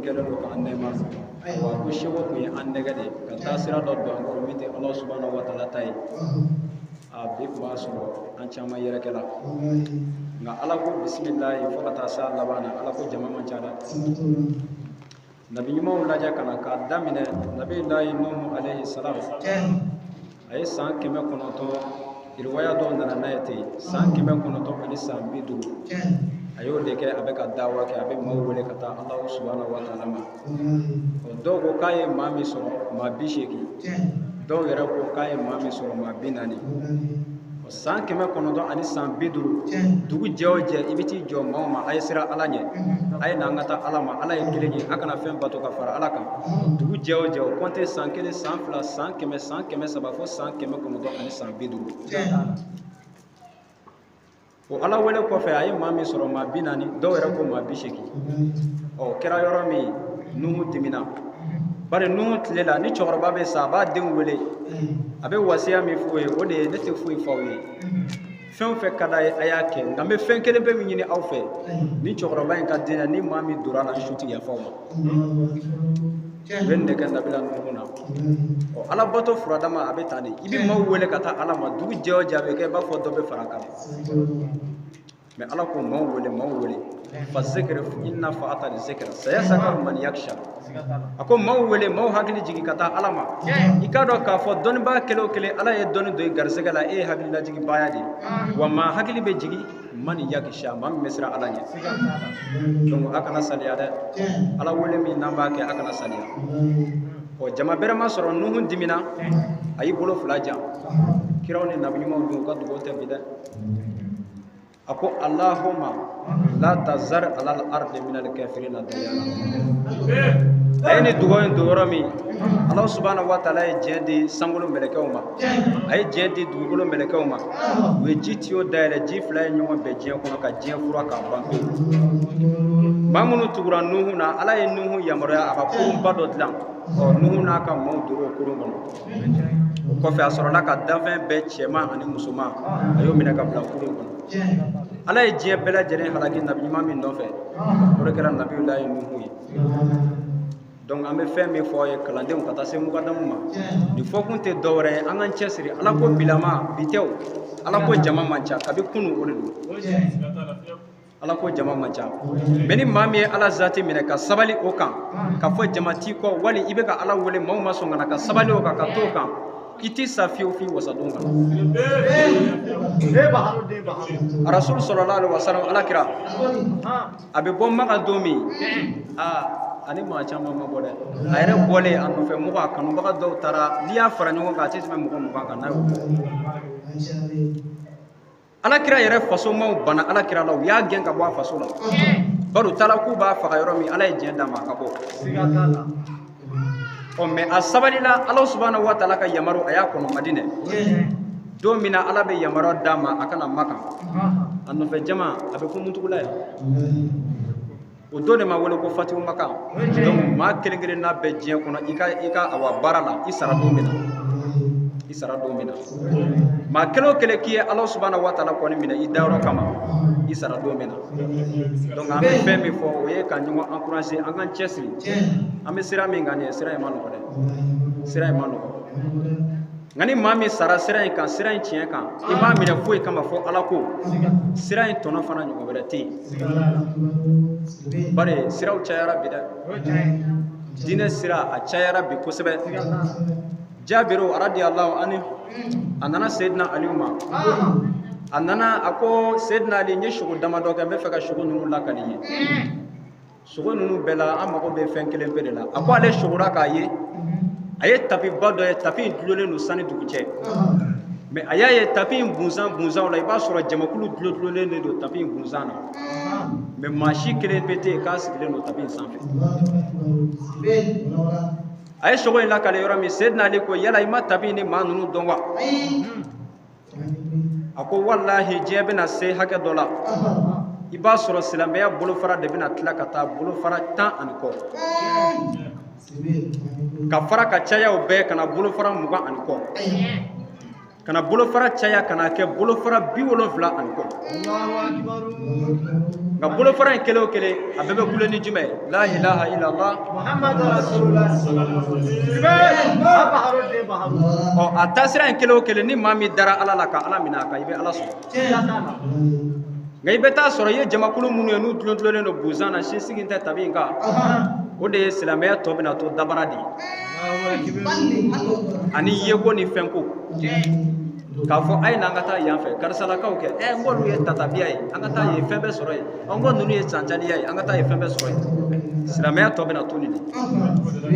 tun kɛlen don k'an nɛɛma. Wa ko seko tun ye an nɛgɛ de ka taa sira dɔ don an kɔrɔ min tɛ Ala subahana wa taala ta ye. A bi tun b'a sɔrɔ an caman yɛrɛkɛla. Nka Ala ko bisimilayi fo ka taa s'a laban na, Ala ko jama man ca dɛ. Nabi ɲumanw lajɛ ka na k'a daminɛ nabilayi Nuhu alayhi salam. A ye san 900, riwaya dɔw nana n'a ye ten, san 950. A y'o de kɛ, a bɛ ka dawa kɛ, a bɛ maaw wele ka taa Alahu subahana wa taala ma. Ɔ dɔw ko k'a ye maa min sɔrɔ maa 80, dɔw yɛrɛ ko k'a ye maa min sɔrɔ maa 40. Ɔ san 950, dugu jɛ o jɛ i bɛ t'i jɔ maaw ma, a ye siran Ala ɲɛ, a ye na an ka taa Ala ma, Ala ye kelen ye, a kana fɛn bato ka fara Ala kan. Dugu jɛ o jɛ o kɔnte san 1, san 2, san 100, san 300, fo san 950. O Ala wele kɔfɛ a ye maa min sɔrɔ maa 40, dɔw yɛrɛ ko maa 80. Ɔ o kɛra yɔrɔ min, Nuhu dimina. Bari Nuhu tile la, ni cɛkɔrɔba bɛ sa, a b'a denw wele, a bɛ wasiya min f'u ye, o de ye ne tɛ foyi f'aw ye, fɛn o fɛn ka d'a ye a y'a kɛ, nka n bɛ fɛn kelen pe min ɲini aw fɛ, ni cɛkɔrɔba in ka diinɛ, ni maa min donna a la, n su tɛ yafa aw ma. U bɛ nin de kɛ nabila Nuhu na. Ɔ Ala bato furadama a bɛ tan de, i bɛ maaw wele ka taa Ala ma, dugu jɛ o jɛ a bɛ kɛ i b'a fɔ dɔ bɛ fara a kan. Mais Ala ko maaw wele, maaw wele, fa zikiri inna fa'ata zikira sayazakaru man yaksha. A ko maaw wele, maaw hakili jigin ka taa Ala ma. I k'a dɔn k'a fɔ dɔnnibaa kelen o kelen, Ala ye dɔnni don i garisɛgɛ la, e ye hakililajiginbaaya de ye. Wa maa hakili bɛ jigin man yaksha, maa min bɛ siran Ala ɲɛ. Donc a kana saliya dɛ, Ala wele min n'an b'a kɛ, a kana saliya. Ɔ jama bɛrɛ ma sɔrɔ, Nuhu dimina, a y'i bolo fila jan. Kiraw ni nabi ɲumanw dun, u ka dugawu tɛ bi dɛ. A ko Allahumma la tazar alal ardi minal kafirina dayara. A ye nin dugawu in don yɔrɔ min, Ala subahana wa taala ye diɲɛ di sankolo mɛlɛkɛw ma, a ye diɲɛ di dugukolo mɛlɛkɛw ma. U ye ji tiyo dayɛlɛ, ji fila ye ɲɔgɔn bɛn diɲɛ kɔnɔ ka diɲɛ fura k'a ban pewu. Maa minnu tugura Nuhu na, Ala ye Nuhu yamaruya a ka kurunba dɔ dilan. Ɔ Nuhu n'a ka maaw donna o kurun kɔnɔ. O kɔfɛ a sɔrɔla ka danfɛn bɛɛ cɛman ani musoman, a y'o minɛ ka bila kurun kɔnɔ. Ala ye diɲɛ bɛɛ lajɛlen halaki nabi ɲuman min nɔfɛ, o de kɛra nabiyulayi Nuhu ye. Donc an bɛ fɛn min fɔ aw ye kalandenw ka taa se mukadamu ma, nin fɔkun tɛ dɔwɛrɛ ye, an k'an cɛsiri. Ala ko bilama bi tɛ o, Ala ko jama man ca kabi kunu, o de don. Ala ko jama man ca, mais ni maa min ye Ala zati minɛ ka sabali o kan, ka fɔ jama t'i kɔ, wali i bɛ ka Ala wele maaw ma sɔn ka na, ka sabali o kan ka t'o kan, i t'i sa fiyewu f'i wasadon kan. Rasul sallallahu alaihi wasallam, Ala kira a bɛ bɔ Maka don min, aa ani maa caman ma bɔ dɛ. A yɛrɛ bɔlen, a nɔfɛ mɔgɔ, a kanubaga dɔw taara, n'i y'a fara ɲɔgɔn kan a tɛ tɛmɛ mɔgɔ 20 kan n'a y'o bɔ. Ala kira yɛrɛ faso maaw banna Ala kira la, u y'a gɛn ka bɔ a faso la. Bari u taara k'u b'a faga yɔrɔ min, Ala ye diɲɛ d'a ma a ka bɔ. Ɔ mais a sabalila Ala subahana wa taala ka yamaru, a y'a kɔnɔ Madinɛ. Don min na Ala bɛ yamaruya d'a ma a ka na Maka, a nɔfɛ jama a bɛ Kumuntugula yan. O don de ma wele ko Fatihu Maka. Donc maa kelen kelen n'a bɛɛ diɲɛ kɔnɔ, i ka awa baara la, i sara don min na, i sara don min na, maa kelen o kelen k'i ye Ala subahana wa taala kɔni minɛ i dayɔrɔ kama, i sara don min na. Donc an bɛ fɛn min fɔ, o ye ka ɲɔgɔn encourager, an k'an cɛsiri. An bɛ sira min kan nin ye, sira in ma nɔgɔ dɛ, sira in ma nɔgɔ. Nka ni maa min sara sira in kan, sira in tiɲɛ kan, i m'a minɛ foyi kama fɔ Ala ko, sira in tɔnɔ fana ɲɔgɔn wɛrɛ tɛ yen. Bari siraw cayara bi dɛ, diinɛ sira a cayara bi kosɛbɛ. Jabiru radiyallahu anhu, a nana Seydina Aliyu ma, a nana a ko Seydina Ali, n ye sugo damadɔ kɛ, n bɛ fɛ ka sugo ninnu lakali i ye. Sogo ninnu bɛɛ la, an mago bɛ fɛn kelen pe de la. A ko ale sogora k'a ye, a ye tapiba dɔ ye, tapi in dulonnen don sani dugu cɛ. Mais a y'a ye tapi in bunzan bunzanw la, i b'a sɔrɔ jamakulu dulodulolen de don tapi in bunzan na. Mais maa si kelen pe tɛ yen k'a sigilen don tapi in sanfɛ. A ye sogo in lakale yɔrɔ min, Seydina Ali ko yala i ma tapi in ni maa ninnu dɔn wa? A ko walahi diɲɛ bɛna se hakɛ dɔ la, i b'a sɔrɔ silamɛya bolofara de bɛna tila ka taa bolofara 10 ani kɔ, ka fara ka caya o bɛɛ ka na bolofara 20 ani kɔ. Ka na bolofara caya ka na kɛ bolofara 70 ani kɔ. Nka bolofara in kelen o kelen, a bɛɛ bɛ kule ni jumɛn ye? La ilaha illallah Muhammadu Rasulullah. Ɔ, a taasira in kelen o kelen, ni maa min dara Ala la ka Ala minɛ a kan, i bɛ Ala sɔrɔ. Nka i bɛ taa sɔrɔ i ye jamakulu minnu ye, n'u dulon don buzan na, sinsigi tɛ tabi in kan, o de ye silamɛya tɔ bɛna to dabara de ye ani yeko ni fɛnko, k'a fɔ a ye n'an ka taa yan fɛ, karisalakaw kɛ, ɛ n k'olu ye tatabiya ye, an ka taa yen, fɛn bɛ sɔrɔ yen, n ko ninnu ye cancaliya ye, an ka taa yen, fɛn bɛ sɔrɔ yen. Silamɛya tɔ bɛna to nin de.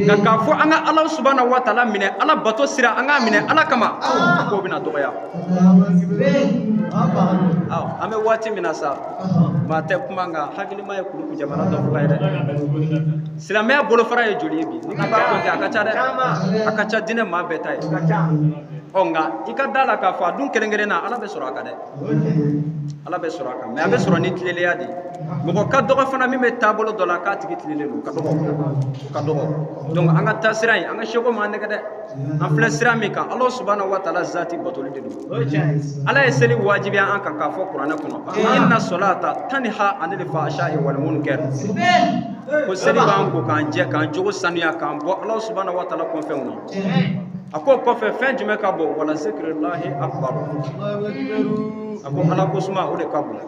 Nka k'a fɔ an ka Ala subahana wa taala minɛ, Ala bato sira, an k'a minɛ Ala kama, k'o bɛna dɔgɔya. Awɔ, an bɛ waati min na sa, maa tɛ kuma, nka hakilima ye kuluku jamana dɔ fɔ ye dɛ. Silamɛya bolofara ye joli ye bi? N'i b'a compter, a ka ca dɛ, a ka ca, diinɛ maa bɛɛ ta ye. Ɔ, nka i ka da la k'a fɔ a dun kelen kelen na, Ala bɛ sɔrɔ a kan dɛ, Ala bɛ sɔrɔ a kan, mais a bɛ sɔrɔ ni tilelenya de ye. Mɔgɔ ka dɔgɔ fana min bɛ taabolo dɔ la k'a tigi tilelen don, ka dɔgɔ, o ka dɔgɔ. Donc an ka taa sira in, an ka seko m'an nɛgɛ dɛ. An filɛ sira min kan, Ala subahana wa taala zati batoli de don. Ala ye seli wajibiya an kan k'a fɔ kuranɛ kɔnɔ: inna solata tanha anil fahsha'i wal munkar. Ko seli b'an ko k'an jɛ, k'an jogo sanuya, k'an bɔ Ala subahana wa taala kɔnfɛnw na. A ko kɔfɛ, fɛn jumɛn ka bon? Wala zikrillahi akbar. A ko Ala ko suma, o de ka bon.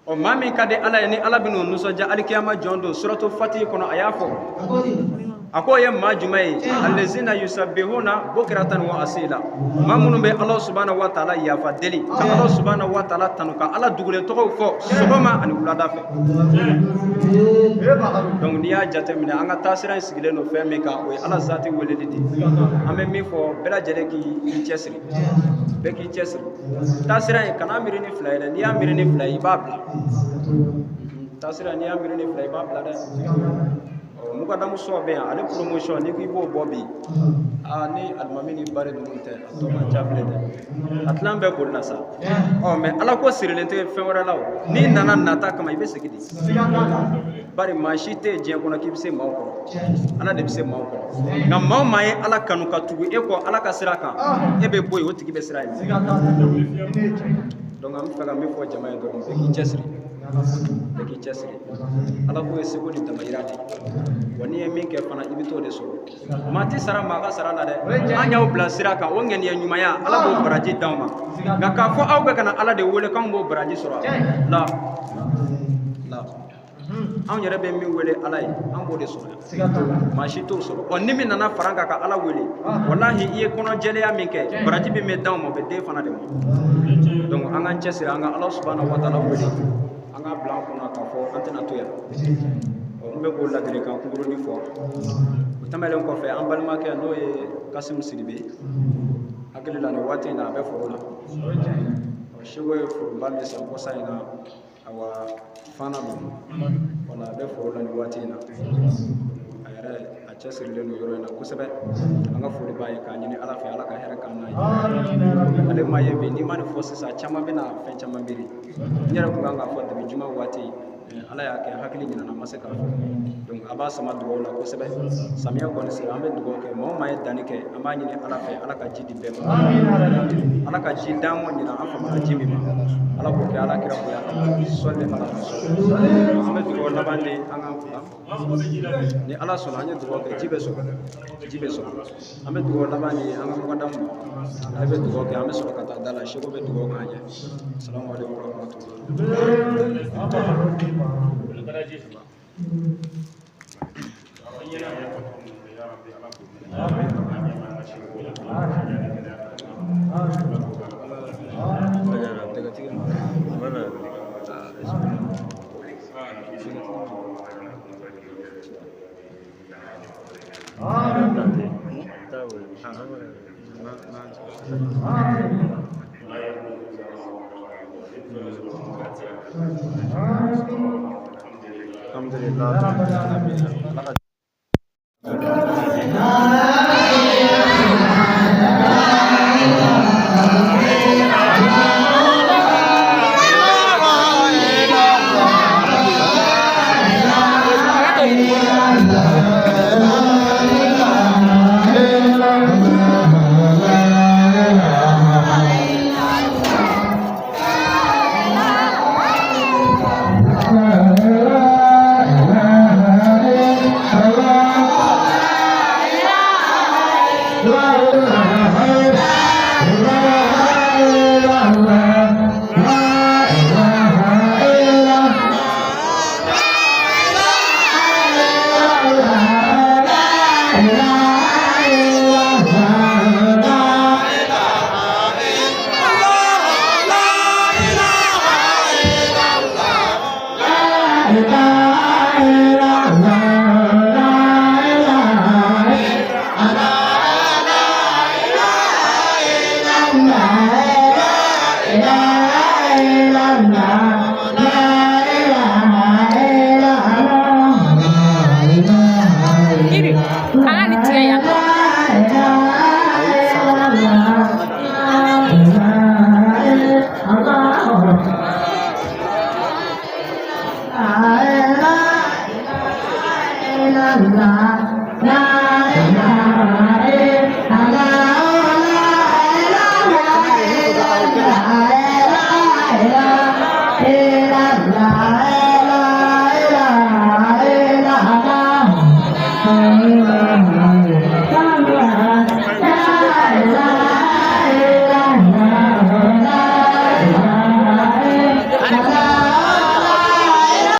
Ɔ, maa min ka di Ala ye, ni Ala bɛn'o nisɔndiya alikiyama jɔn don, suratu Fatihi kɔnɔ, a y'a fɔ, a k'o ye maa jumɛn ye? Allazina yusabbihuna bukratan wa asila. Maa minnu bɛ Ala subahana wa taala yafa deli, ka Ala subahana wa taala tanu, ka Ala dugulen tɔgɔw fɔ sɔgɔma ani wulada fɛ. Donc n'i y'a jateminɛ, an ka taasira in sigilen don fɛn min kan, o ye Ala zati weleli de ye. An bɛ min fɔ bɛɛ lajɛlen, k'i cɛsiri, bɛɛ k'i cɛsiri taasira in. Kana miiri ni fila ye dɛ. N'i y'a miiri ni fila ye, i b'a bila. Taasira, n'i y'a miiri ni fila ye, i b'a bila dɛ. Ɔ, mukadamu sɔ bɛ yan, ale promotion, n'i ko i b'o bɔ bi, aa, ni alimami ni bari ninnu tɛ, a tɔ man ca bilen dɛ, a tilan bɛɛ bolila sa. Ɔ, mais Ala ko sirilen tɛ fɛn wɛrɛ la. O n'i nana nata kama, i bɛ segin de, bari maa si tɛ yen diɲɛ kɔnɔ k'i bɛ se maaw kɔrɔ. Ala de bɛ se maaw kɔrɔ. Nka maa o maa ye Ala kanu ka tugu e kɔ Ala ka sira kan, e bɛ bɔ yen, o tigi bɛ sira ye. Donc an bɛ fɛ ka min fɔ jama ye dɔrɔn, bɛɛ k'i cɛsiri, bɛɛ k'i cɛsiri. Ala ko ye seko ni damayira de ye. Wa n'i ye min kɛ fana, i bɛ t'o de sɔrɔ. Maa tɛ sara maa ka sara la dɛ. An y'aw bila sira kan, o ŋaniya ɲumanya, Ala b'o baraji d'aw ma. Nka k'a fɔ aw bɛ ka na Ala de wele k'anw b'o baraji sɔrɔ, la la, anw yɛrɛ bɛ min wele Ala ye, an b'o de sɔrɔ yan, maa si t'o sɔrɔ. Ɔ, ni min nana fara an kan ka Ala wele, walahi, i ye kɔnɔjɛlenya min kɛ, baraji min bɛ d'anw ma, o bɛ den fana de ma. Donc an k'an cɛsiri, an ka Ala subahana wa taala wele, an k'a bila an kunna k'a fɔ an tɛna to yan. Ɔ, n bɛ k'o ladilikan kunkurunin fɔ. O tɛmɛnen kɔfɛ, an balimakɛ, n'o ye Kasimu Sidibe, hakili la nin waati in na a bɛ foro la. Ɔ, seko ye foroba min san kɔsa in na, awa, fana don wala, a bɛ foro la nin waati in na. A yɛrɛ a cɛsirilen don yɔrɔ in na kosɛbɛ. An ka foli b'a ye, k'a ɲini Ala fɛ, Ala ka hɛrɛ k'an n'a ye. Ale ma ye bi, n'i ma nin fɔ sisan, caman bɛna fɛn caman miiri. N yɛrɛ kun kan k'a fɔ depuis juma waati, Ala y'a kɛ hakili ɲinana, ma se k'a fɔ. Donc a b'a sama dugawu la kosɛbɛ. Samiya kɔni sera, an bɛ dugawu kɛ. Maa o maa ye danni kɛ, an b'a ɲini Ala fɛ, Ala ka ji di bɛɛ ma, Ala ka ji d'an ma ɲina an famana ji min ma, Ala k'o kɛ Ala kira bonya kama. Sɔli ala, an bɛ dugawu laban di an ka, ni Ala sɔnna, an ye dugawu kɛ, ji bɛ sɔrɔ, ji bɛ sɔrɔ. An bɛ dugawu laban di an ka mɔgɔdamu ma, ale bɛ dugawu kɛ, an bɛ sɔrɔ ka taa da la. Seko bɛ dugawu k'an ye. Salamu aleykum wa rahmatulah. Alhamdulillah. illallah, la ilaha.